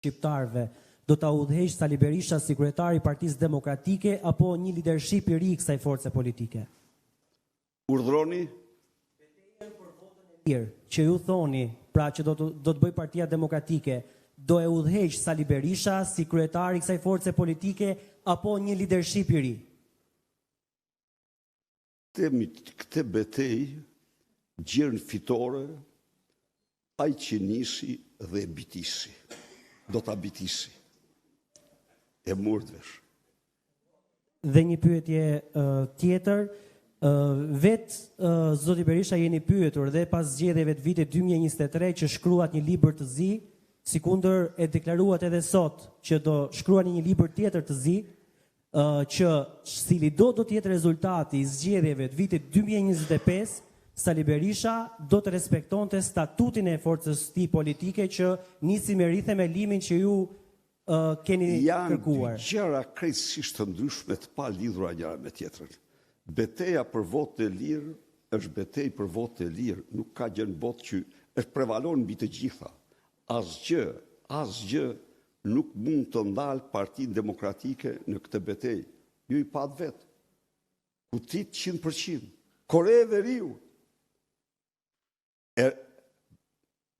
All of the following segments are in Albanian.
Shqiptarëve, do ta udhëheqë Sali Berisha si kryetar i Partisë Demokratike apo një lidership i ri i kësaj force politike? Urdhëroni? Betejën për votën e lirë, që ju thoni, pra që do të do të bëjë Partia Demokratike, do e udhëheqë Sali Berisha si kryetar i kësaj force politike apo një lidership i ri? Këtë betejë gjer në fitore ai që nisi dhe e bitisi. Do ta bitisi. E morët vesh. Dhe një pyetje uh, tjetër, uh, vetë uh, zoti Berisha jeni pyetur dhe pas zgjedhjeve të vitit 2023 që shkruat një libër të zi, sikundër e deklaruat edhe sot që do shkruani një libër tjetër të zi, që cilido do të jetë rezultati i zgjedhjeve të vitit 2025, Sali Berisha do të respektonte statutin e forcës së tij politike që nisi me rithemelimin që ju uh, keni Janë kërkuar. Janë dy gjëra krejtësisht të ndryshme të palidhura njëra me tjetrën. Beteja për votën e lirë është betejë për votën e lirë, nuk ka gjë në botë që është prevalon mbi të gjitha. Asgjë, asgjë Nuk mund të ndalë Partinë Demokratike në këtë betejë. Ju i patë vetë. Kutitë 100%. Kore e Veriut. E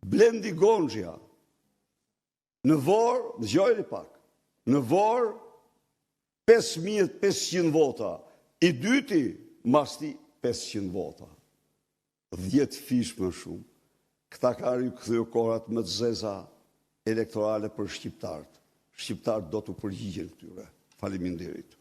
Blendi Gonxhja. Në Vorë, dëgjojeni pak. Në Vorë 5500 vota. I dyti mas tij 500 vota. Dhjetëfish më shumë. Këta kanë rikthyer kohërat më të zeza elektorale për shqiptarët. Shqiptarët do t'u përgjigjen këtyre. Faleminderit.